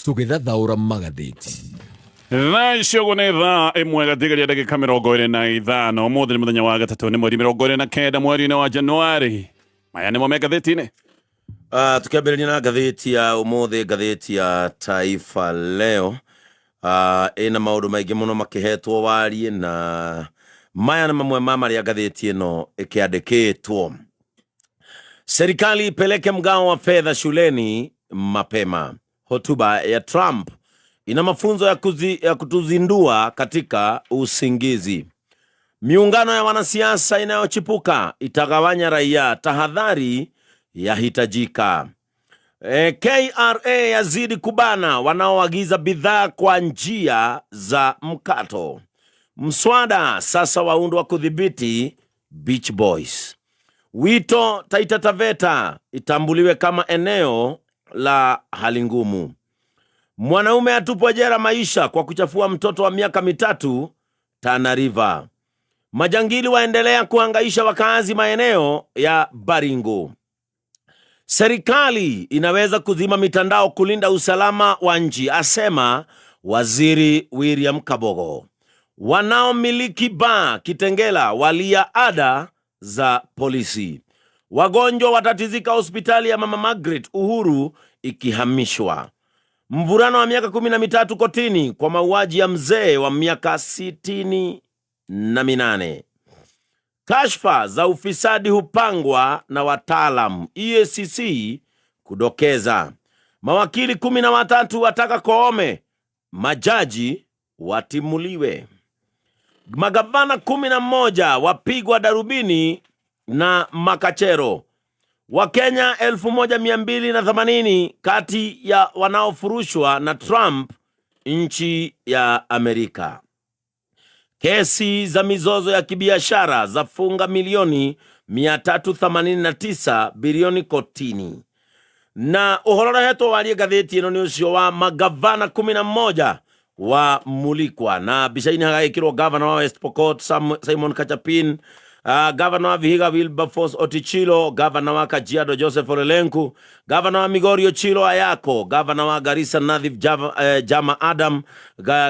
Tũgĩthathaũra magathĩti. Thaa icio ũguo nĩ thaa 1 gatigaria ndagĩka 25. Ũmũthĩ nĩ mũthenya wa gatatũ, nĩ mweri 29 mweri-inĩ wa Januari. Maya nĩmo me ngathĩti-inĩ. Tukiambĩrĩria na ngathĩti ya ũmũthĩ, ngathĩti ya Taifa Leo ĩna maũndũ maingĩ mũno makĩhetwo wariĩ, na maya nĩ mamwe ma marĩa ngathĩti ĩno ĩkĩandĩkĩtwo. Serikali ipeleke mgao wa fedha shuleni mapema. Hotuba ya Trump ina mafunzo ya kutuzindua katika usingizi. Miungano ya wanasiasa inayochipuka itagawanya raia, tahadhari yahitajika. KRA yazidi kubana wanaoagiza bidhaa kwa njia za mkato. Mswada sasa waundwa kudhibiti Beach Boys. Wito Taita Taveta itambuliwe kama eneo la hali ngumu. Mwanaume atupwa jela maisha kwa kuchafua mtoto wa miaka 3 Tana River. Majangili waendelea kuhangaisha wakazi maeneo ya Baringo. Serikali inaweza kuzima mitandao kulinda usalama wa nchi, asema Waziri William Kabogo. Wanaomiliki baa Kitengela walia ada za polisi. Wagonjwa watatizika hospitali ya Mama Margaret Uhuru ikihamishwa. Mvulana wa miaka 13 kotini kwa mauaji ya mzee wa miaka 68. Kashfa za ufisadi hupangwa na wataalamu, EACC kudokeza. Mawakili 13 wataka Koome, majaji watimuliwe. Magavana 11 wapigwa darubini na makachero. Wakenya 1280 kati ya wanaofurushwa na Trump nchi ya Amerika. Kesi za mizozo ya kibiashara zafunga milioni 389 bilioni kotini. Na uhoro ũrehetwo warie ngathĩti ĩno nĩ ũcio wa magavana 11 wa mulikwa, na mbica-inĩ hagagĩkĩrwo gavana wa West Pokot Simon Kachapin, gavana wa Vihiga Wilberforce Otichilo, gavana wa Kajiado Joseph Olelenku, gavana wa Migori Ochilo Ayako, gavana wa Garissa Nadhif Jama Adam,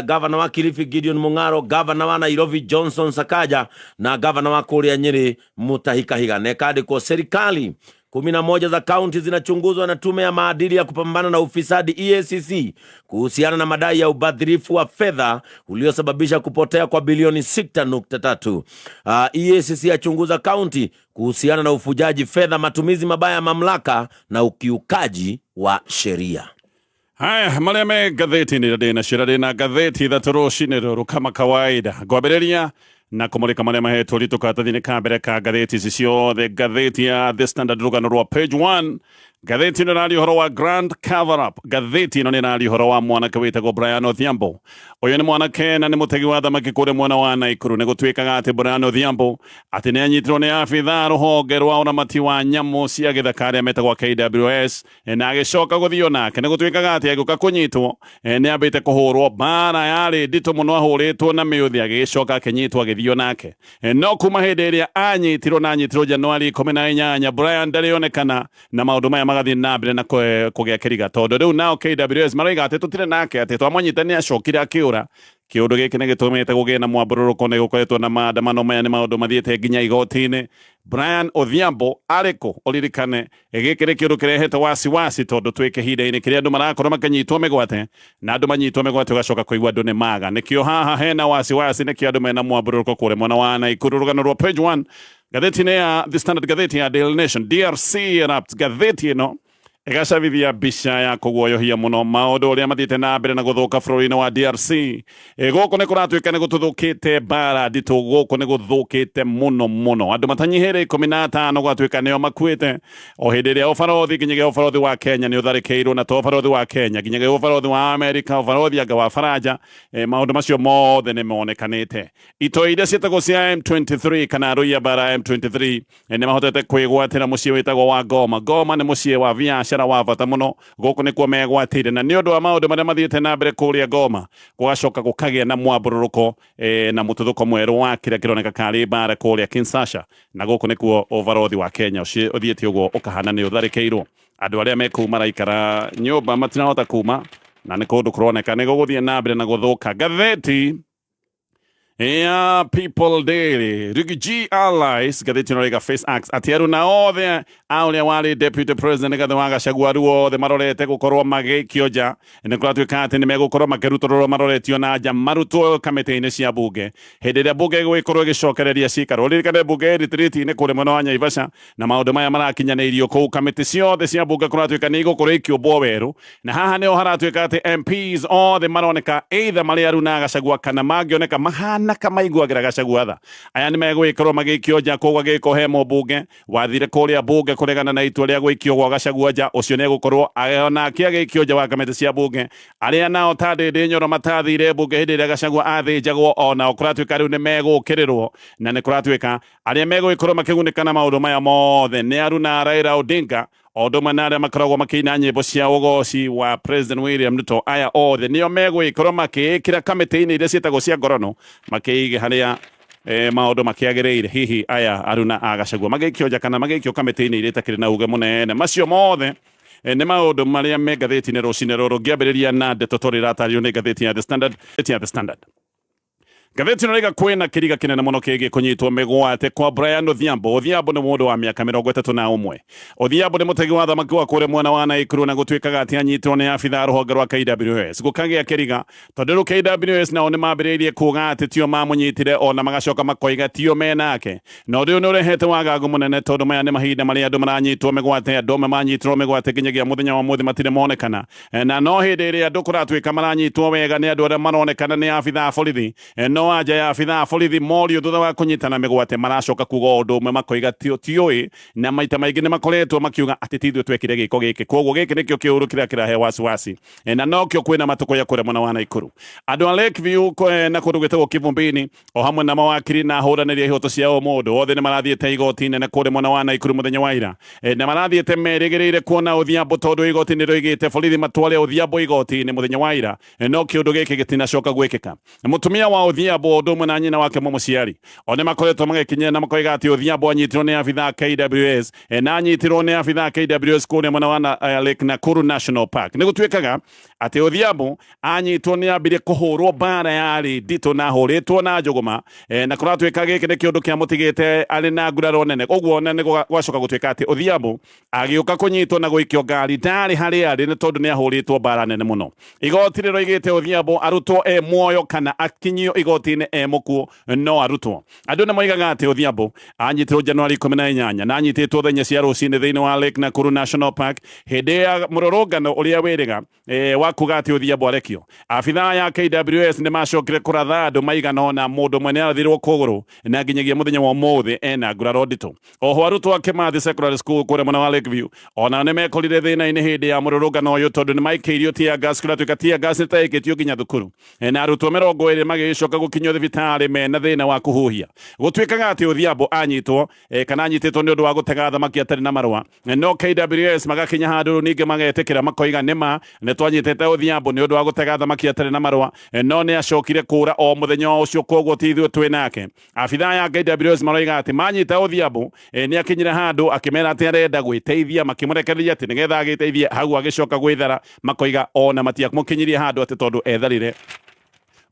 gavana wa Kilifi Gideon Mung'aro, gavana wa Nairobi Johnson Sakaja, na gavana wa Kuria Nyeri Mutahi Kahiga. Nekandĩkwo serikali 11 za kaunti zinachunguzwa na tume ya maadili ya kupambana na ufisadi EACC kuhusiana na madai ya ubadhirifu wa fedha uliosababisha kupotea kwa bilioni 6.3. EACC yachunguza kaunti kuhusiana na ufujaji fedha, matumizi mabaya ya mamlaka na ukiukaji wa sheria. Haya, marĩa me ngathĩti-inĩ ndĩ nacio, ndĩ na ngathĩti 3 rũcinĩ rũrũ kama kawaida. Ngwambĩrĩria na kũmũrĩka marĩa mahetwo ritũ karatathi-inĩ ka mbere ka ngathĩti ici ciothe. Ngathĩti ya The Standard, rũgano rwa page 1. Ngathĩti ĩno ĩraria ũhoro wa Grand Cover Up. Ngathĩti ĩno nĩ ĩraria ũhoro wa mwanake wĩtagwo Brian Odhiambo. Ũyũ nĩ mwanake na nĩ mũtegi wa thamaki kũrĩa mwena wa Naikuru. Nĩ gũtuĩkaga atĩ Brian Odhiambo atĩ nĩ anyitirwo nĩ abithaa rũhonge rwa ũramati wa nyamũ cia gĩthaka arĩa metagwo KWS, na agĩcoka gũthio nake. Nĩ gũtuĩkaga atĩ agĩũka kũnyitwo, nĩ ambĩte kũhũrwo mbara yarĩ nditũ mũno, ahũrĩtwo na mĩũthĩ, agĩgĩcoka akĩnyitwo agĩthio nake. No kuma hĩndĩ ĩrĩa anyitirwo, na anyitirwo Januari 18, Brian ndarĩonekana, na maũndũ maya magathiĩ na mbere na kũgĩa kĩriga, tondũ rĩu nao KWS maroiga atĩ tũtirĩ nake, atĩ twamũnyita nĩ acokire akĩũra. Kĩũndũ gĩkĩ nĩ gĩtũmĩte kũgĩe na mwambũrũrũko, nĩ gũkoretwo na maandamano. Maya nĩ maũndũ mathiĩte nginya igoti-inĩ. Brian Odhiambo arĩkũ? Ũririkane gĩkĩ nĩ kĩũndũ kĩrehete wasiwasi, tondũ twĩ kĩhinda-inĩ kĩrĩa andũ marakorwo makĩnyitwo mĩgwate, na andũ manyitwo mĩgwate ũgacoka kũigua andũ nĩ maga. Nĩkĩo haha hena wasiwasi, nĩkĩo andũ mena mwambũrũrũko kũrĩa mwena wa Naikuru. Rũgano rwa page 1 ngathĩti-inĩ ya The Standard. Ngathĩti ya Daily Nation, DRC erupts. Ngathĩti ĩno ĩgacabithia mbica ya kũguoyohia mũno maũndũ ũrĩa mathiĩte na mbere na gũthũka bũrũri-inĩ wa DRC. Gũkũ nĩ kũratuĩka nĩ gũtũthũkĩte mbara nditũ, gũkũ nĩ gũthũkĩte mũno mũno, andũ matanyihĩire 15 gwatuĩka nĩo makuĩte, o hĩndĩ ĩrĩa ũbarothi nginyagia ũbarothi wa Kenya nĩ ũtharĩkĩirwo, na to ũbarothi wa Kenya, nginyagia ũbarothi wa Amerika, ũbarothi anga wa Faranja. Maũndũ macio mothe nĩ monekanĩte. Itoi iria ciĩtagwo cia M23 kana arũi a mbara M23 nĩ mahotete kwĩgwatĩra mũciĩ wĩtagwo wa Goma. Goma nĩ mũciĩ wa biacara wa bata mũno, gũkũ nĩkuo megwatĩire, na nĩ ũndũ wa maũndũ marĩa mathiĩte na mbere kũrĩa Goma, gũgacoka gũkagĩa na mwambũrũrũko na mũtuthũko mwerũ wa kĩrĩa kĩroneka karĩ mbara kũrĩa Kinshasa, na gũkũ nĩkuo ũbarothi wa Kenya ũthiĩte ũguo ũkahana nĩ ũtharĩkĩirwo. Andũ arĩa me kũu maraikara nyũmba matirahota kuma. Na nĩ kũndũ kũroneka nĩ gũgũthiĩ na mbere na gũthũka. Ngathĩti ya People Daily, Riggy G Allies, ngathĩti ĩno rĩga Face Axe atĩ aruna othe a ũrĩa warĩ deputy president Rigathĩ wa Gachagua rĩu othe marorete gũkorwo magĩikio nja. Nĩ kũratuĩka atĩ nĩ megũkorwo makĩrutũrũrwo maroretio na nja, marutwo kamĩtĩ-inĩ cia bunge hĩndĩ ĩrĩa bunge ĩgũgĩkorwo ĩgĩcokereria cikaro. Ũririkane bunge ĩ retreat-inĩ kũrĩa mwena wa Naivasha, na maũndũ maya marakinyanĩirio kũu. Kamĩtĩ ciothe cia bunge kũratuĩka nĩ igũkorwo ikĩũmbwo werũ, na haha nĩho haratuĩka atĩ MPs othe maroneka either marĩ aruna a Gachagua kana mangĩoneka mahana kamaiguagĩra Gachagua tha, aya nĩ megũgĩkorwo magĩikio nja. Koguo agĩkorwo he mũmbunge wathire kũrĩa bunge kũregana na itua rĩa gũikio gwa Gachagua nja, ũcio nĩ egũkorwo onake agĩikio nja wa kamĩtĩ cia bunge. Arĩa nao ta Ndĩndĩ Nyoro matathire bunge hĩndĩ ĩrĩa Gachagua athĩnjagwo, onao kũratuĩka rĩu nĩ megũkĩrĩrwo, na nĩ kũratuĩka arĩa megũgĩkorwo makĩgunĩka na maũndũ maya mothe nĩ aruna Raila Odinga, o ũndũ ũmwe na arĩa makoragwo makĩina nyĩmbo cia ũgoci wa President William Ruto. Aya othe nĩo megũgĩkorwo makĩĩkĩra kamĩtĩ-inĩ iria ciĩtagwo cia ngorono, makĩige harĩa maũndũ makĩagĩrĩire. Hihi aya aruna a Gachagua magĩikio nja kana magĩikio kamĩtĩ-inĩ iria itakĩrĩ na uge mũnene? Macio mothe nĩ maũndũ marĩa me ngathĩti-inĩ rũcinĩ rũrũ. Ngĩambĩrĩria na ndeto tondũ ĩratarĩrio nĩ ngathĩti ya The Standard. Ya The Standard, ngathĩti ĩno rĩga kwĩna kĩriga kĩnene mũno kĩgiĩ kũnyitwo mĩgwate kwa Brian Odhiambo. Odhiambo nĩ mũndũ wa mĩaka 31. Odhiambo nĩ mũtegi wa thamaki wa kũrĩa mwena wa Naikuru, na gũtuĩkaga atĩ anyitwo nĩ abithaa rũhonge rwa KWS. Gũkagĩa kĩriga tondũ rĩu KWS nao nĩ mambĩrĩirie kuga atĩ tio mamũnyitire, ona magacoka makoiga tio menake, na ũndũ ũyũ nĩ ũrehete wagagu mũnene tondũ maya nĩ mahinda marĩa andũ maranyitwo mĩgwate. Andũ amwe manyitirwo mĩgwate nginyagia mũthenya wa mũthĩ matirĩ monekana, na no hĩndĩ ĩrĩa andũ kũratuĩka maranyitwo wega nĩ andũ arĩa maronekana nĩ abithaa borithi, no anja ya abithaa borithi morio thutha wa kũnyitana mĩgwate maracoka kuga o ũndũ ũmwe, makoiga tiũĩ, na maita maingĩ nĩ makoretwo makiuga atĩ ti ithuĩ twekire gĩko gĩkĩ. Koguo gĩkĩ nĩkĩo kĩũru kĩrĩa kĩrahe wasiwasi, na nokĩo kwĩna matũkũya kũrĩa mwena wa Naikuru. Andũ a Lakeview na kũndũ gwĩtagwo Kivumbini, o hamwe na mawakiri na ahũranĩri a ihoto cia ũmũndũ, othe nĩ marathiĩte igoti nene kũrĩa mwena wa Naikuru mũthenya wa ira, na marathiĩte merĩgĩrĩire kuona Odhiambo tondũ igoti nĩ rĩoigĩte borithi matware Odhiambo igoti-inĩ mũthenya wa ira, no kĩũndũ gĩkĩ gĩtinacoka gwĩkĩka. Mũtumia wa Odhiambo o ũndũ ũmwe na nyina wake mũmũciari o nĩ makoretwo magĩkinyĩra na makoiga atĩ Odhiambo anyitirwo nĩ abithaa KWS, na anyitirwo nĩ abithaa KWS kũrĩa mwena wa Lake Nakuru National Park. Nĩ gũtuĩkaga atĩ Odhiambo anyitwo nĩ ambire kũhũrwo mbara yarĩ nditũ na ahũrĩtwo na njũgũma, na kũratuĩka gĩkĩ nĩ kĩũndũ kĩamũtigĩte arĩ na nguraro nene. Ũguo na nĩ gwacoka gũtuĩka atĩ Odhiambo agĩũka kũnyitwo na gũikio ngari ndarĩ harĩa arĩ nĩ tondũ nĩ ahũrĩtwo mbara nene mũno. Igoti rĩroigĩte Odhiambo arutwo e muoyo kana akinyio igoti-inĩ e mũkuũ, no arutwo. Andũ nĩ moigaga atĩ Odhiambo anyitirwo Januari 18 na anyitĩtwo thaa 4 cia rũcinĩ thĩinĩ wa Lake Nakuru National Park hĩndĩ ya mũrũrũngano ũrĩa wĩrĩga wa kuga atĩ Odhiambo arekio. Abithaa ya KWS nĩ macokire kũratha andũ maigana ũna, mũndũ ũmwe nĩ arathirwo kũgũrũ na nginyagia mũthenya wa ũmũthĩ ena nguraro nditũ. Oho arutwo a Kimathi Secondary School kũrĩa mwena wa Lakeview ona nĩ mekorire thĩna-inĩ hĩndĩ ya mũrũrũngano ũyũ tondũ nĩ maikĩirio tear gas. Kũratuĩka tear gas nĩ taĩkĩtio nginya thukuru, na arutwo 20 magĩcoka gũkinyio thibitarĩ mena thĩna wa kũhuhia. Gũtuĩkaga atĩ Odhiambo anyitwo kana anyitĩtwo nĩ ũndũ wa gũtega thamaki atarĩ na marũa, no KWS magakinya handũ rĩu ningĩ magetĩkĩra, makoiga nĩma nĩ twanyitĩte Odhiambo nĩ ũndũ wa gũtega thamaki atarĩ na marũa, no nĩ acokire kũra o mũthenya o ũcio, koguo ti ithuĩ twĩ nake. Abithaa ya KWS maroiga atĩ manyita Odhiambo, nĩ akinyire handũ akĩmera atĩ arenda gwĩteithia, makĩmũrekereria atĩ nĩgetha agĩteithie, hau agĩcoka gwĩthara. Makoiga ona matiamũkinyirie handũ atĩ tondũ etharire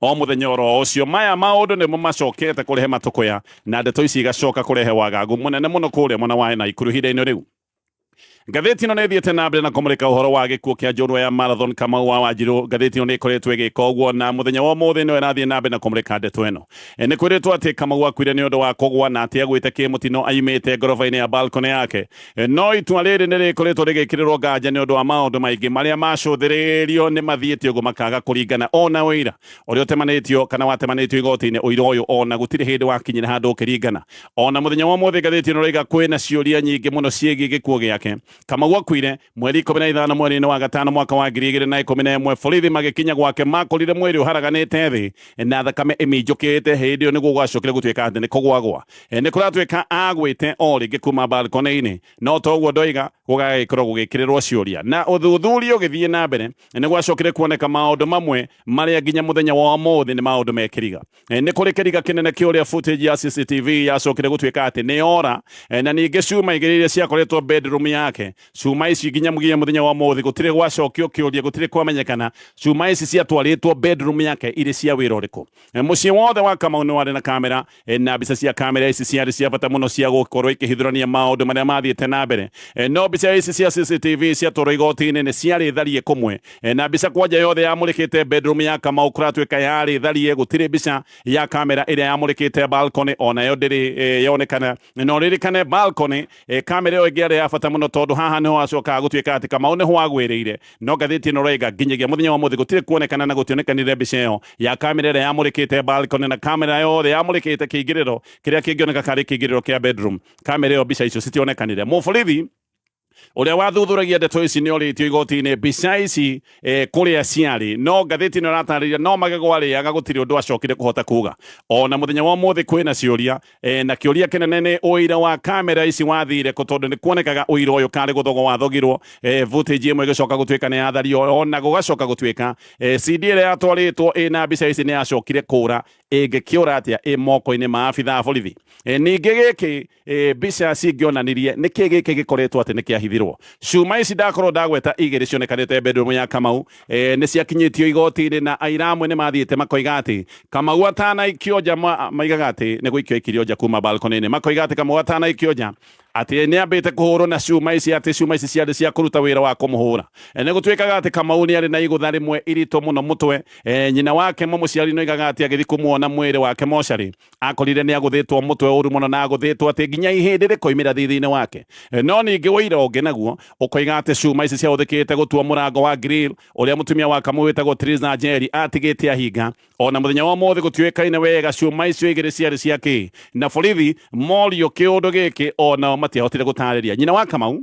o mũthenya oro ũcio. Maya maũndũ nĩmo macokete kũrehe matũkũya, na ndeto ici igacoka kũrehe wagagu mũnene mũno kũrĩa mwena wa Naikuru ihinda-inĩ rĩu. Ngathĩti ĩno nĩ ĩthiĩte na mbere na kũmũrĩka ũhoro wa gĩkuũ kĩa njorua ya marathon Kamau wa Wanjiru. Ngathĩti ĩno nĩ ĩkoretwo ĩgĩka ũguo, na mũthenya wa ũmũthĩ nĩyo ĩrathiĩ na mbere na kũmũrĩka ndeto ĩno. Nĩ kwĩrĩtwo atĩ Kamau akuire nĩ ũndũ wa kũgwa na atĩ agwĩte kĩmũtino aimĩte ngoroba-inĩ ya balcony yake, no itua rĩrĩ nĩ rĩkoretwo rĩgĩkĩrĩrwo nganja nĩ ũndũ wa maũndũ maingĩ marĩa macũthĩrĩirio nĩ mathiĩte ũguo makaga kũringana ona ũira ũrĩa ũtemanĩtio kana watemanĩtio igoti-inĩ. Ũira ũyũ ona gũtirĩ hĩndĩ wakinyire handũ ũkĩringana. Ona mũthenya wa ũmũthĩ ngathĩti ĩno ĩroiga kwĩna ciũria nyingĩ mũno ciĩgiĩ gĩkuũ gĩake. Kamau akuire mweri 15 mweri-inĩ wa gatano mwaka wa 2011. Borithi magĩkinya gwake makorire mwĩrĩ ũharaganĩte thĩ na thakame ĩminjũkĩte. Hĩndĩ ĩyo nĩguo gwacokire gũtuĩka atĩ nĩ kũgwagwa. Nĩ kũratuĩka agwĩte o rĩngĩ kuma balcony-inĩ, no toguo ndoiga gũgagĩkorwo gũgĩkĩrĩrwo ciũria na ũthuthuria ũgĩthiĩ na mbere nĩ gwacokire kuoneka maũndũ mamwe marĩa nginya mũthenya wa ũmũthĩ nĩ maũndũ mekĩriga. Nĩ kũrĩ kĩriga kĩnene kĩa ũrĩa footage ya CCTV yacokire gũtuĩka atĩ nĩ yora, na ningĩ cuma igĩrĩ iria ciakoretwo bedroom yake. Yake cuma ici nginya muginya muthenya wa muthi gutire gwacokio kiuria, gutire kwamenyekana cuma ici ciatwarĩtwo bedroom yake irĩ cia wĩra ũrĩkũ. Mũciĩ wothe wa Kamau nĩ warĩ na kamera, na mbica cia kamera ici ciarĩ cia bata mũno cia gũkorwo ikĩhithũrania maũndũ marĩa mathiĩte na mbere. No mbica ici cia CCTV ciatwarwo igoti-inĩ nĩ ciarĩ tharie kũmwe. Na mbica kwanja yothe yamũrĩkĩte bedroom ya Kamau kũratuĩka yarĩ tharie, gũtirĩ mbica ya kamera ĩrĩa yamũrĩkĩte balcony onayo ndĩrĩ yonekana. No ririkane balcony, kamera ĩyo ĩngĩ yarĩ ya bata mũno tondũ haha nĩho acokaga gũtuĩka atĩ Kamau nĩho agwĩrĩire. No ngathĩti ĩno raiga nginyagia mũthenya wa mũthĩ gũtirĩ kuonekana na gũtionekanire mbica ĩyo ya kamera ĩrĩa yamũrĩkĩte balcony na kamera yothe yamũrĩkĩte kĩingĩrĩro kĩrĩa kĩngĩoneka karĩ kĩingĩrĩro kĩa bedroom. Kamera ĩyo mbica icio citionekanire. Mũborithi ũrĩa wathuthuragia ndeto ici nĩ orĩtio igoti-inĩ mbica ici kũrĩa ciarĩ, no ngathĩti ĩno ĩratarĩria no magego arĩaga, gũtirĩ ũndũ acokire kũhota kuga. Ona mũthenya wa ũmũthĩ kwĩna ciũria, na kĩũria kĩnene nĩ ũira wa kamera ici wathire kũ, tondũ nĩ kuonekaga ũira ũyũ karĩ gũthogwo wathogirwo, footage ĩmwe ĩgĩcoka gũtuĩka nĩ yathario, ona gũgacoka gũtuĩka CD ĩrĩa yatwarĩtwo ĩna mbica ici nĩ yacokire kũra. Ĩngĩkĩũra atĩa ĩ moko-inĩ ma abithaa a borithi? Ningĩ gĩkĩ mbica cingĩonanirie nĩ kĩ gĩkĩ gĩkoretwo atĩ nĩ kĩahithirwo. Cuma ici ndakorwo ndagweta igĩrĩ cionekanĩte bedroom ya Kamau, nĩ ciakinyĩtio igoti-inĩ na aira amwe nĩ mathiĩte makoiga atĩ Kamau atanaikio nja, maigaga atĩ nĩ gũikio aikirio nja kuma balcony-inĩ, makoiga atĩ Kamau atanaikio nja atĩ nĩ ambĩte kũhũrwo na cuma ici, atĩ cuma ici ciarĩ cia kũruta wĩra wa kũmũhũra. Nĩ gũtuĩkaga atĩ Kamau nĩ arĩ na igũtha rĩmwe iritũ mũno mũtwe. Nyina wake mũmũciari nĩ oigaga atĩ agĩthiĩ kũmuona mwĩrĩ wake mocarĩ akorire nĩ agũthĩtwo mũtwe ũru mũno na agũthĩtwo atĩ nginya ihĩndĩ rĩkoimĩra thithi-inĩ wake. No ningĩ ũira ũngĩ naguo ũkoiga atĩ cuma ici ciahũthĩkĩte gũtua mũrango wa grill ũrĩa mũtumia wa Kamau wĩtagwo Triza Njeri atigĩte ahinga. Ona mũthenya wa ũmũthĩ gũtiũĩkaine wega cuma icio igĩrĩ ciarĩ cia kĩ, na borithi morio kĩũndũ gĩkĩ onao matiahotire gũtarĩria. Nyina wa Kamau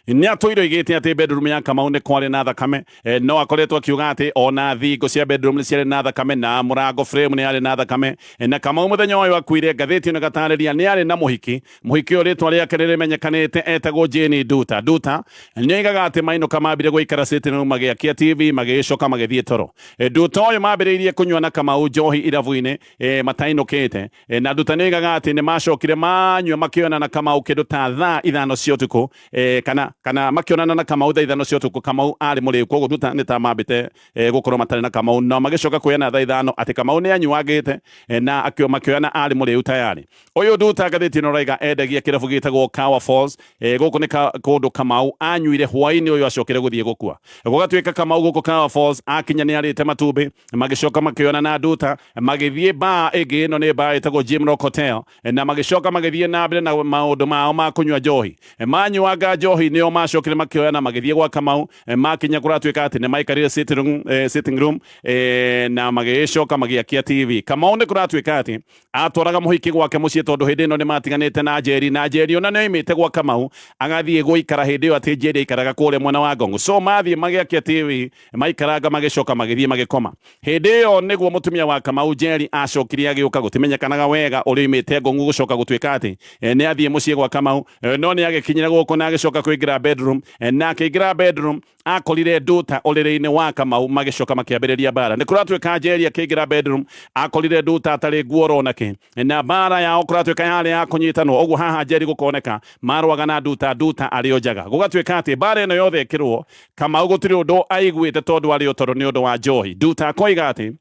nĩ atũire oigĩte atĩ bedroom ya Kamau nĩ kwarĩ na thakame, no akoretwo akiuga atĩ ona thingo cia bedroom nĩ ciarĩ na thakame na mũrango frame nĩ yarĩ na thakame. Na Kamau mũthenya ũyũ akuire, ngathĩti ĩno ĩgatarĩria nĩ arĩ na mũhiki. Mũhiki ũyũ rĩtwa rĩake nĩ rĩmenyekanĩte, etagwo Jane Nduta. Nduta nĩ oigaga atĩ mainũka mambire gũikara sitting room magĩakia TV, magĩcoka magĩthiĩ toro. Nduta ũyũ mambĩrĩirie kũnyua na Kamau njohi irabu-inĩ matainũkĩte. Na Nduta nĩ oigaga atĩ nĩ macokire manyua makĩonana na Kamau kĩndũ ta thaa 5 cia ũtukũ, kana makĩonana na Kamau thaa 5 cia ũtukũ. Kamau arĩ mũrĩu, koguo Nduta nĩ ta mambĩte gũkorwo matarĩ na Kamau, no magĩcoka kuoyana thaa 5 atĩ Kamau nĩ anyuangĩte, na makĩoyana arĩ mũrĩu tayarĩ. Ũyũ Nduta, ngathĩti ĩno raiga, endagia kĩrabu gĩtagwo Kawa Falls. Gũkũ nĩ kũndũ Kamau anyuire hwaĩ-inĩ ũyũ acokire gũthiĩ gũkua. Gũgatuĩka Kamau gũkũ Kawa Falls akinya nĩ arĩte matumbĩ, magĩcoka makĩoyana na Nduta magĩthiĩ baa ĩngĩ, ĩno nĩ baa ĩtagwo Jim Rock Hotel, na magĩcoka magĩthiĩ na mbere na maũndũ mao ma kũnyua njohi. Manyuanga njohi nĩo macokire makĩoyana magĩthiĩ gwa Kamau. Makinya kũratuĩka atĩ nĩ maikarire sitting room, na magĩcoka magĩakia TV. Kamau nĩ kũratuĩka atĩ atwaraga mũhiki gwake mũciĩ tondũ hĩndĩ ĩno nĩ matiganĩte na Njeri, na Njeri ona nĩ oimĩte gwa Kamau agathiĩ gũikara hĩndĩ ĩyo atĩ Njeri aikaraga kũrĩa mwena wa Ngong'u. So mathiĩ magĩakia TV, maikaranga, magĩcoka magĩthiĩ magĩkoma. Hĩndĩ ĩyo nĩguo mũtumia wa Kamau Njeri acokire agĩũka. Gũtimenyekanaga wega ũrĩa oimĩte Ngong'u gũcoka gũtuĩka atĩ nĩ athiĩ mũciĩ gwa Kamau, no nĩ agĩkinyire gũkũ na agĩcoka kũingĩra bedroom, na akĩingĩra bedroom akorire Nduta ũrĩrĩ-inĩ wa Kamau, magĩcoka makĩambĩrĩria mbara. Nĩ kũratuĩka Njeri akĩingĩra bedroom akorire Nduta atarĩ nguo ona kĩ, na mbara yao kũratuĩka yarĩ ya kũnyitanwo ũguo. Haha Njeri gũkoneka marũaga na Nduta, Nduta arĩ o njaga. Gũgatuĩka atĩ mbara ĩno yothe ĩkĩrwo Kamau gũtirĩ ũndũ aiguĩte tondũ arĩ o toro nĩ ũndũ wa njohi. Nduta akoiga atĩ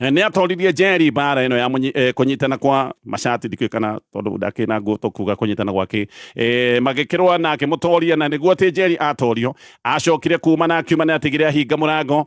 nĩ atoririe Njeri mbara ĩno ya kũnyitana kwa macati, ndikĩũĩ kana tondũ ndakĩna nguo tũkuga kũnyitana gwake, magĩkĩrũa na akĩmũtoria. Na nĩguo atĩ Njeri atorio acokire kuma na akiuma na atigire ahinga mũrango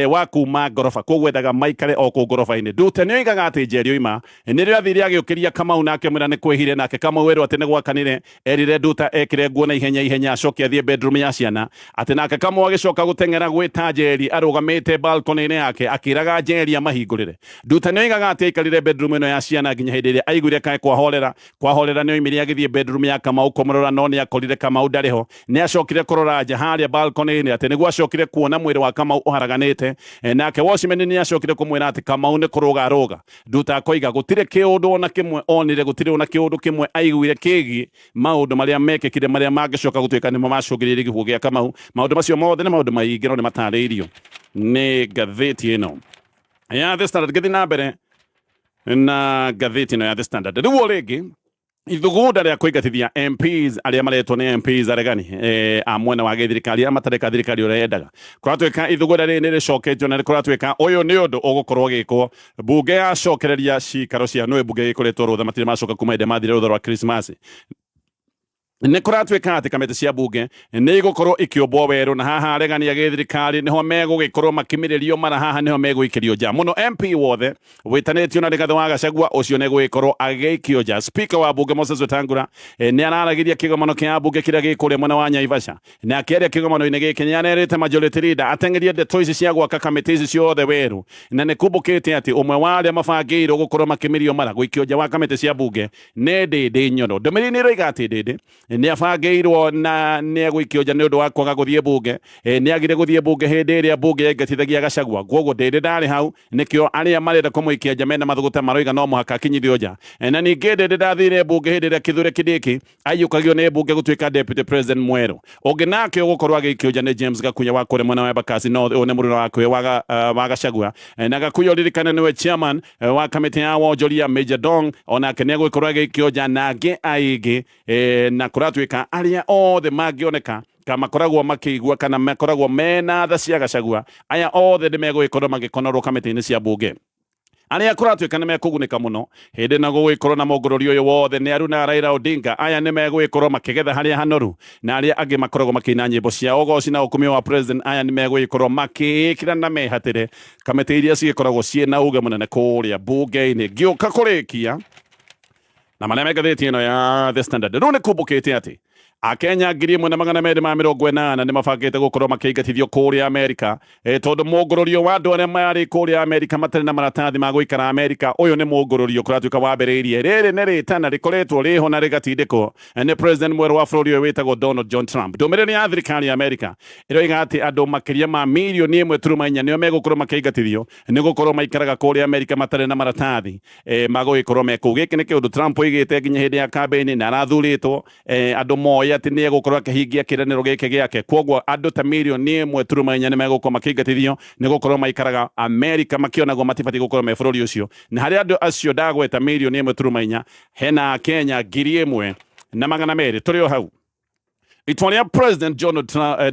wa kuma ngoroba, koguo endaga maikare o kũu ngoroba-inĩ. Ndute nĩ oigaga atĩ Njeri oima nĩrĩo athire agĩũkĩria Kamau na akĩmwĩra nĩ kwĩhire, nake Kamau erwo atĩ nĩ gwakanire, erire Nduta ekĩre nguo na ihenya ihenya acoke athiĩ bedroom ya ciana, atĩ nake Kamau agĩcoka gũteng'era gwĩta Njeri arũgamĩte balcony-inĩ yake akĩraga Njeri amahingũrĩre. Nduta nĩ oigaga atĩ aikarire bedroom ĩno ya ciana nginya hĩndĩ ĩrĩa aiguire kaĩ kwahorera. Kwahorera nĩ oimire agĩthiĩ bedroom ya Kamau kũmũrora, no nĩ akorire Kamau ndarĩ ho. Nĩ acokire kũrora nja harĩa balcony-inĩ atĩ nĩguo acokire kuona mwĩrĩ wa Kamau ũharaganĩte. Nake watchman nĩ acokire kũmwĩra atĩ Kamau nĩ kũrũga arũga. Nduta akoiga gũtirĩ kĩũndũ ona kĩmwe onire, gũtirĩ ona kĩũndũ kĩmwe aiguire kĩgiĩ maũndũ marĩa mekĩkire marĩa mangĩcoka gũtuĩka nĩmo macũngĩrĩirie gĩkuũ gĩa Kamau. Maũndũ macio mothe nĩ maũndũ maingĩ no nĩ matarĩirio nĩ ngathĩti ĩno ya The Standard. Ngĩthiĩ na mbere na ngathĩti ĩno ya The Standard rĩu o rĩngĩ. Ithugunda rĩa kũingatithia MPs arĩa maretwo nĩ MPs aregani a mwena wa gĩthirikari arĩa matareka thirikari ũrĩa yendaga. Kũratuĩka ithugunda rĩrĩ nĩ rĩcoketio na nĩ kũratuĩka ũyũ nĩ ũndũ ũgũkorwo ũgĩkwo. Mbunge yacokereria cikaro cia nũĩ mbunge gĩkoretwo rũtha matirĩ macoka kuma hĩndĩ mathire rũtha rwa Krismasi. Nĩ kũratuĩka atĩ kamĩtĩ cia mbunge nĩ igũkorwo ikĩũmbwo werũ na haha aregani a gĩthirikari nĩho megũgĩkorwo makĩmĩrĩrio mara haha nĩho megũikĩrio nja mũno. MP wothe wĩtanĩtio na Rigathĩ wa Gachagua ũcio nĩ gũgĩkorwo agĩikio nja. Speaker wa mbunge Moses Wetangula nĩ araragĩria kĩgomano kĩa mbunge kĩrĩa gĩ kũrĩa mwena wa Naivasha, na akĩaria kĩgomano-inĩ gĩkĩ nĩ arerĩte majority leader ateng'erie ndeto ici cia gwaka kamĩtĩ ici ciothe werũ, na nĩ kumbũkĩte atĩ ũmwe wa arĩa mabangĩirwo gũkorwo makĩmĩrio mara gũikio nja wa kamĩtĩ cia mbunge nĩ Ndĩndĩ Nyoro. Ndũmĩrĩri nĩ ĩroiga atĩ Ndĩndĩ nĩ abangĩirwo na nĩ egũikio nja nĩ ũndũ wa kwaga gũthiĩ mbunge. Nĩ agire gũthiĩ mbunge hĩndĩ ĩrĩa mbunge yaingatithagia Gachagua, kwoguo Ndĩndĩ ndarĩ hau, nĩkĩo arĩa marenda kũmũikia nja mena mathũgũta maroiga no mũhaka akinyithio nja. Na ningĩ Ndĩndĩ ndathire mbunge hĩndĩ ĩrĩa Kithure Kindiki aiyũkagio nĩ mbunge gũtuĩka deputy president mwerũ. Ũngĩ nake ũgũkorwo agĩikio nja nĩ James Gakuya wa kũrĩa mwena wa Embakasi North, ũyũ nĩ mũruna wa Gachagua. Na Gakuya ũririkane nĩwe chairman wa kamĩtĩ ya wonjoria Major Dong, onake nĩ egũgĩkorwo agĩikio nja na angĩ aingĩ. Na kũratuĩka arĩa othe mangĩoneka ka makoragwo makĩigua kana makoragwo mena tha cia Gachagua, aya othe nĩ megũgĩkorwo magĩkonorwo kamĩtĩ-inĩ cia mbunge. Arĩa kũratuĩka nĩ mekũgunĩka mũno hĩndĩ na gũgĩkorwo na mũngũrũri ũyũ wothe nĩ Aruna Raila Odinga. Aya nĩ megũgĩkorwo makĩgetha harĩa hanoru, na arĩa angĩ makoragwo makĩina nyĩmbo cia ũgoci na ũkumio wa president, aya nĩ megũgĩkorwo makĩĩkĩra na mehatĩre kamĩtĩ iria cigĩkoragwo ciĩna uge mũnene kũrĩa mbunge-inĩ. Ngĩũka kũrĩkia na marĩa me ngathĩti ĩno ya The Standard, rĩu nĩ kumbũkĩte atĩ Akenya 1280 nĩ mabangĩte gũkorwo makĩingatithio kũrĩa Amerika, tondũ mũngũrũrio wa andũ arĩa marĩ kũrĩa Amerika matarĩ na maratathi ma gũikara Amerika, ũyũ nĩ mũngũrũrio kũratuĩka wambĩrĩirie. Rĩrĩ nĩ rĩtana rĩkoretwo rĩho na rĩgatindĩkwo nĩ president mwerũ wa bũrũri ũyũ wĩtagwo Donald John Trump. Ndũmĩrĩri ya thirikari ya Amerika ĩroiga atĩ andũ makĩria ma 1.4 million nĩo megũkorwo makĩingatithio nĩ gũkorwo maikaraga kũrĩa Amerika matarĩ na maratathi magũgĩkorwo me kũu. Gĩkĩ nĩ kĩũndũ Trump oigĩte nginya hĩndĩ ya campaign na arathurĩtwo, andũ moĩ atĩ nĩ egũkorwo akĩhingia kĩĩranĩro gĩkĩ gĩake. Kwoguo andũ ta 1.4 million nĩ megũkorwo makĩingatithio nĩ gũkorwo maikaraga Amerika makĩonagwo matibatiĩ gũkorwo me bũrũri ũcio. Na harĩ andũ acio ndagweta 1.4 million, hena Kenya 1,200. Tũrĩ o hau, itua rĩa President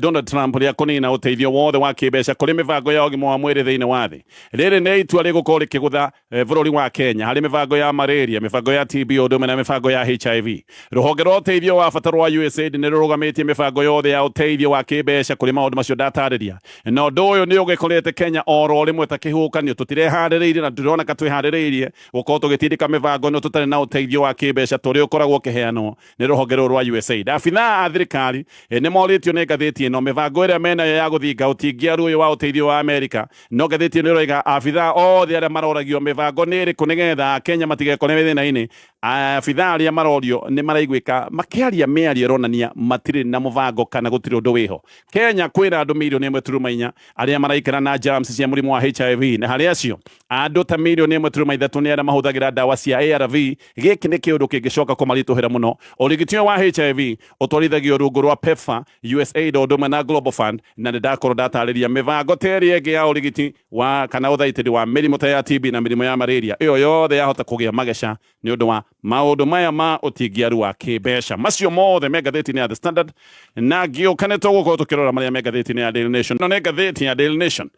Donald Trump rĩa kũnina ũteithio wothe wa kĩmbeca kũrĩ mĩbango ya ũgima wa mwĩrĩ thĩinĩ wa thĩ, rĩrĩ nĩ itua rĩgũkorwo rĩkĩgũtha bũrũri wa Kenya harĩ mĩbango ya malaria, mĩbango ya TB, ũndũ ũmwe na mĩbango ya HIV. Rũhonge rwa ũteithio wa bata rwa USAID nĩ rũrũgamĩtie mĩbango yothe ya ũteithio wa kĩmbeca kũrĩ maũndũ macio ndatarĩria, na ũndũ ũyũ nĩ ũgĩkorete Kenya oro rĩmwe ta kĩhuhũkanio. Tũtireharĩrĩirie na ndĩroneka twĩharĩrĩirie gũkorwo tũgĩtindĩka mĩbango ĩno tũtarĩ na ũteithio wa kĩmbeca tũrĩa ũkoragwo ũkĩheanwo nĩ rũhonge rũrũ rwa USAID. Abithaa a thirikari nĩ morĩtio nĩ ngathĩti ĩno mĩbango ĩrĩa menayo ya gũthinga ũtingiaru ũyũ wa ũteithio wa Amerika, no ngathĩti ĩno ĩroiga abithaa othe arĩa maroragio mĩbango nĩ ĩrĩkũ nĩgetha Kenya matigekore thĩna-inĩ, abithaa arĩa marorio nĩ maraiguĩka makĩaria mĩario ĩronania matirĩ na mũbango kana gũtirĩ ũndũ wĩho. Kenya kwĩna andũ 1.4 million arĩa maraikara na germs cia mũrimũ wa HIV, na harĩ acio andũ ta 1.3 million nĩ arĩa mahũthagĩra ndawa cia ARV. Gĩkĩ nĩ kĩũndũ kĩngĩcoka kũmaritũhĩra mũno. Ũrigiti ũyũ wa HIV ũtwarithagio rungu rwa PEPFAR, USAID ũndũ ũmwe na Global Fund, na nĩ ndakorwo ndatarĩria mĩbango ta ĩrĩa ĩngĩ ya ũrigiti wa kana ũthaitĩri wa mĩrimũ ta ya TB na mĩrimũ ya malaria, ĩyo yothe yahota kũgĩa mageca nĩ ũndũ wa maũndũ maya ma ũtingiaru wa kĩmbeca. Macio mothe me ngathĩti-inĩ ya The Standard, na ngĩũka nĩ tũgũkorwo tũkĩrora marĩa me ngathĩti-inĩ ya Daily Nation. No nĩ ngathĩti ya Daily Nation,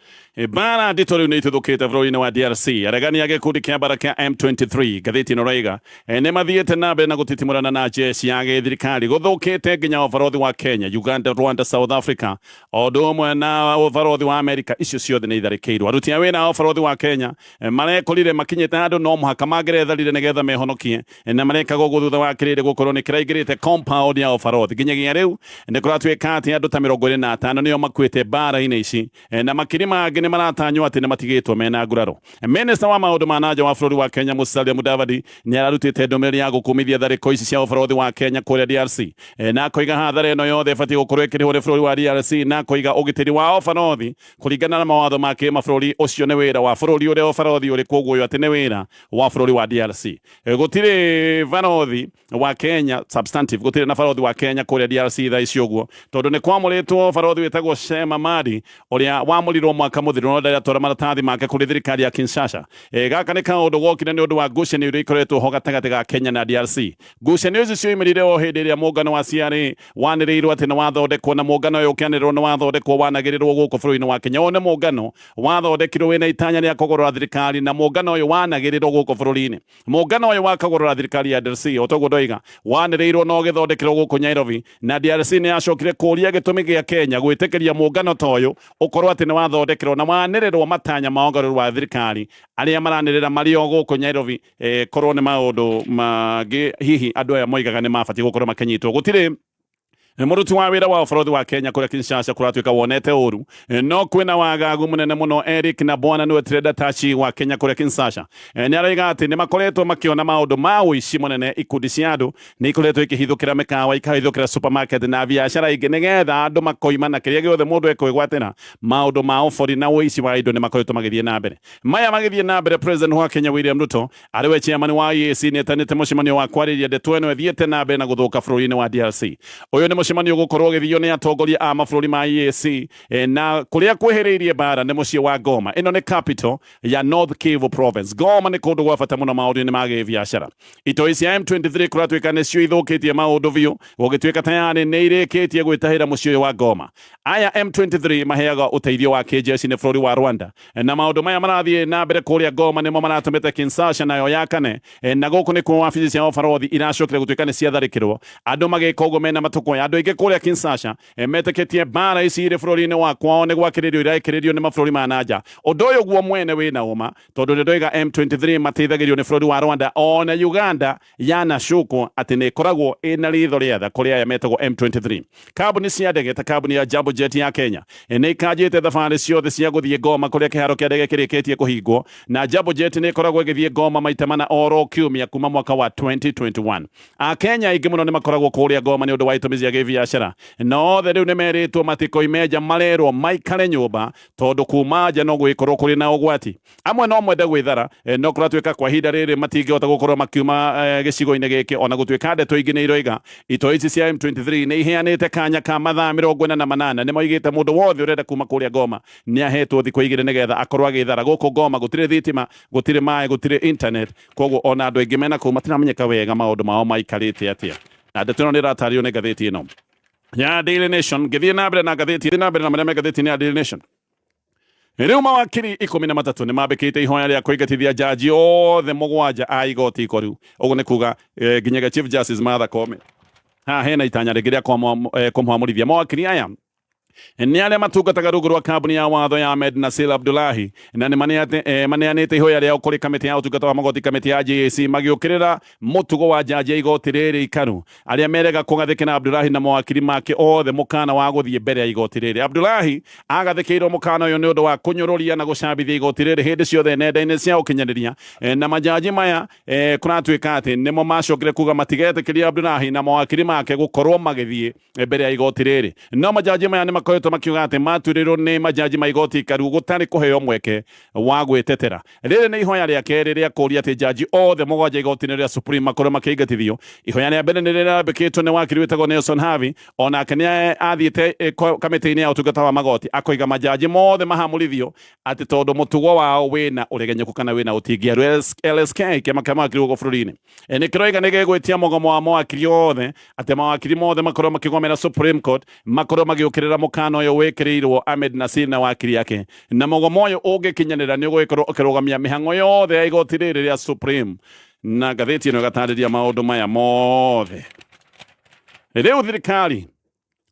mbara nditũ rĩu nĩ ituthũkĩte bũrũri-inĩ wa DRC. Aregani a gĩkundi kĩa mbara kĩa M23, ngathĩti ĩno raiga, nĩ mathiĩte na mbere na gũtitimũrana na jeshi ya gĩthirikari. Gũthũkĩte nginya ũbarothi wa Kenya, Uganda, Rwanda, South Africa o ũndũ ũmwe na ũbarothi wa Amerika, icio ciothe nĩ itharĩkĩirwo. Aruti a wĩra a ũbarothi wa Kenya marekorire makinyĩte handũ no mũhaka mangĩretharire nĩgetha mehonokie, na marekaga ũguo thutha wa kĩrĩndĩ gũkorwo nĩ kĩraingĩrĩte compound ya ũbarothi. Nginyagia rĩu nĩ kũratuĩka atĩ andũ ta 25 nĩo makuĩte mbara-inĩ ici, na makiri mangĩ nĩ maratanywo atĩ nĩ matigĩtwo mena nguraro. Minista wa maũndũ ma nanja wa bũrũri wa Kenya Musalia Mudavadi nĩ ararutĩte ndũmĩrĩri ya gũkumithia tharĩko ici cia ũbarothi wa Kenya kũrĩa DRC, na akoiga haha Hathara ĩno yothe ĩbatiĩ gũkorwo ĩkĩrĩhwo nĩ bũrũri wa DRC na kũiga ũgitĩri wa ũbarothi kũringana na mawatho ma kĩmabũrũri. Ũcio nĩ wĩra wa bũrũri ũrĩa ũbarothi ũrĩ, kwoguo ũyũ atĩ nĩ wĩra wa bũrũri wa DRC. Gũtirĩ barothi wa Kenya substantive, gũtirĩ na barothi wa Kenya kũrĩa DRC thaa ici ũguo, tondũ nĩ kwamũrĩtwo barothi wĩtagwo Shema Madi ũrĩa wamũrirwo mwaka mũthiru no ndarĩ atwara maratathi make kũrĩ thirikari ya Kinshasa. Gaka nĩ kaũndũ gokire nĩ ũndũ wa ngucanio iria ikoretwo ho gatagatĩ ga Kenya na DRC. Ngucanio ici cioimĩrire o hĩndĩ ĩrĩa mũngano wa CRA wanĩrĩirwo atĩ nĩ wathondekwo, na mũngano ũyũ ũkĩanĩrĩrwo nĩ wathondekwo wanagĩrĩrwo gũkũ bũrũri-inĩ wa Kenya. Ũyũ nĩ mũngano wathondekirwo wĩna itanya rĩa kũgũrũra thirikari, na mũngano ũyũ wanagĩrĩrwo gũkũ bũrũri-inĩ. Mũngano ũyũ wa kũgũrũra thirikari ya DRC, o toguo ndoiga, wanĩrĩirwo na ũgĩthondekerwo gũkũ Nairobi, na DRC nĩ yacokire kũria gĩtũmi gĩa Kenya gwĩtĩkĩria mũngano ta ũyũ ũkorwo atĩ nĩ wathondekerwo na wanĩrĩrwo matanya ma ũgarũrũ wa thirikari arĩa maranĩrĩra marĩ o gũkũ Nairobi. Korwo nĩ maũndũ mangĩ hihi andũ aya moigaga nĩ mabatiĩ gũkorwo makĩnyitwo. Gũtirĩ mũruti wa wĩra wa ũbarothi wa Kenya kũrĩa Kinshasa kũratuĩka wonete ũru, no kwĩna wagagu mũnene mũno. Eric na Bwana nĩwe trader tachi wa Kenya kũrĩa Kinshasa, nĩ araiga atĩ nĩ makoretwo makĩona maũndũ ma ũici mũnene. Ikundi cia andũ nĩ ikoretwo ikĩhithũkĩra mĩkawa, ikahithũkĩra supermarket na biacara ingĩ, nĩgetha andũ makoima na kĩrĩa gĩothe mũndũ ekwĩgwatĩra. Maũndũ ma ũbori na ũici wa indo nĩ makoretwo magĩthiĩ na mbere. Maya magĩthiĩ na mbere, President wa Kenya William Ruto arĩ we chairman wa EAC nĩ etanĩte mũcemanio wa kwarĩrĩria ndeto ĩno ĩthiĩte na mbere na gũthũka bũrũri-inĩ wa DRC. Ũyũ nĩ mũcemanio ũgũkorwo ũgĩthio nĩ atongoria a mabũrũri ma EAC, na kũrĩa kwĩhĩrĩirie mbara nĩ mũciĩ wa Goma. Ĩno nĩ capital ya North Kivu province. Goma nĩ kũndũ gwa bata mũno maũndũ-inĩ ma gĩbiacara. Itoi cia M23 kũratuĩka nĩcio ithũkĩtie maũndũ biũ, gũgĩtuĩka tayarĩ nĩ irĩkĩtie gwĩtahĩra mũciĩ ũyũ wa Goma. Aya M23 maheaga ũteithio wa kĩjeshi nĩ bũrũri wa Rwanda, na maũndũ maya marathiĩ na mbere kũrĩa Goma nĩmo maratũmĩte Kinshasa nayo yakane, na gũkũ nĩkuo wabici cia ũbarothi iracokire gũtuĩka nĩ ciatharĩkĩrwo, andũ magĩka ũguo mena matũkũya. Andũ aingĩ kũrĩa Kinshasa metĩkĩtie mbara ici irĩ bũrũri-inĩ wa kwao nĩ gwakĩrĩrio irekĩrĩrio nĩ mabũrũri ma nanja. Ũndũ ũyũ guo mwene wĩna ũma, tondũ nĩ ndoiga M23 mateithagĩrio nĩ bũrũri wa Rwanda, ona Uganda yanacukwo atĩ nĩ ĩkoragwo ĩna ritho rĩa tha kũrĩ aya metagwo M23. Kambuni cia ndege ta kambuni ya Jambo Jet ya Kenya nĩ ikanjĩte thabarĩ ciothe cia gũthiĩ Goma kũrĩa kĩharo kĩa ndege kĩrĩkĩtie kũhingwo, na Jambo Jet nĩ ĩkoragwo ĩgĩthiĩ Goma maita mana oro kiumia kuma mwaka wa 2021. Akenya aingĩ mũno nĩ makoragwo kũrĩa Goma nĩ ũndũ wa itũmi cia gĩbiacara, na othe rĩu nĩ merĩtwo matikoime nja, marerwo maikare nyũmba tondũ kuma nja no gũgĩkorwo kũrĩ na ũgwati. Amwe no mwende gwĩthara, no kũratuĩka kwa ihinda rĩrĩ matingĩhota gũkorwo makiuma gĩcigo-inĩ gĩkĩ, ona gũtuĩka ndeto ingĩ nĩ iroiga itoi ici cia M23 nĩ iheanĩte kanya ka mathaa 48. Nĩ moigĩte mũndũ wothe ũrenda kuma kũrĩa Goma nĩ ahetwo thikũ 2 nĩgetha akorwo agĩthara. Gũkũ Goma gũtirĩ thitima, gũtirĩ maĩ, gũtirĩ internet, koguo ona andũ aingĩ mena kũu matiramenyeka wega maũndũ mao maikarĩte atĩa, na ndeto ĩno nĩ ĩratarĩrio nĩ ngathĩti ĩno ya Daily Nation. Ngĩthiĩ na mbere na ngathĩti, thiĩ na mbere na marĩa me ngathĩti-inĩ ya Daily Nation. Rĩu mawakiri 13 nĩ mambĩkĩte ihoya rĩa kũingatithia jaji othe 7 a igoti ikoru, ũguo nĩ kuga nginyagia Chief Justice Martha Koome. Haha hena itanya rĩngĩ rĩa kũmwamũrithia. Mawakiri aya nĩ arĩa matungataga rungu rwa kambuni ya watho ya Ahmed Nasir Abdullahi, na nĩ maneanĩte ihoya rĩao kũrĩ kamĩtĩ ya ũtungata wa magoti, kamĩtĩ ya JSC, magĩũkĩrĩra mũtugo wa jaji ya igoti rĩrĩ ikaru arĩa merega kũgathĩkĩra Abdullahi na mawakiri make othe mũkana wa gũthiĩ mbere ya igoti rĩrĩ. Abdullahi agathĩkĩirwo mũkana ũyũ nĩ ũndũ wa kũnyũrũria na gũcambithia igoti rĩrĩ hĩndĩ ciothe nenda-inĩ cia ũkinyanĩria, na majaji maya kũratuĩka atĩ nĩmo macokire kuga matigetĩkĩria Abdullahi na mawakiri make gũkorwo magĩthiĩ mbere ya igoti rĩrĩ. No majaji maya nĩ makoretwo makiuga atĩ matuĩrĩirwo nĩ majaji ma igoti ikaru gũtarĩ kũheo mweke wa gwĩtetera. Rĩrĩ nĩ ihoya rĩa kerĩ rĩa kũria atĩ jaji othe 7 igoti-inĩ rĩa Supreme makorwo makĩingatithio. Ihoya rĩa mbere nĩ rĩrambĩkĩtwo nĩ wakiri wĩtagwo Nelson Havi, onake nĩ athiĩte kamĩtĩ-inĩ ya ũtungata wa magoti akoiga majaji mothe mahamũrithio atĩ tondũ mũtugo wao wĩna ũregenyũku kana wĩna ũtingiaru. LSK, kĩama kĩa mawakiri gũkũ bũrũri-inĩ, nĩ kĩroiga nĩ gĩgwĩtia mũgomo wa mawakiri othe, atĩ mawakiri mothe makorwo makĩgomera Supreme Court, makorwo magĩũkĩrĩra mũkana ũyũ wĩkĩrĩirwo Ahmed Nasir na wakiri yake, na mũgomo ũyũ ũngĩkinyanĩra nĩ ũgũgĩkorwo ũkĩrũgamia mĩhang'o yothe ya igoti rĩrĩ rĩa Supreme. Na ngathĩti ĩno ĩgatarĩria maũndũ maya mothe. Rĩu thirikari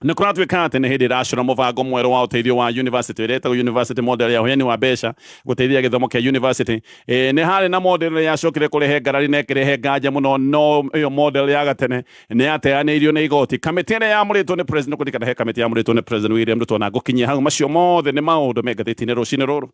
nĩ kũratuĩka atĩ nĩ hĩndĩ ĩracora mũbango mwerũ wa ũteithio wa university ĩrĩa ĩtagwo university model ya ũheani wa mbeca gũteithia gĩthomo kĩa university. Nĩ harĩ na model yacokire kũrehe ngarari na ĩkĩrehe nganja mũno, no ĩyo model ya gatene nĩ yateanĩirio nĩ igoti. Kamĩtĩ ĩrĩa yamũrĩtwo nĩ president, kũririkana he kamĩtĩ yamũrĩtwo nĩ President William Ruto, na ngũkinyia hau. Macio mothe nĩ maũndũ me ngathĩti-inĩ rũcinĩ rũrũ.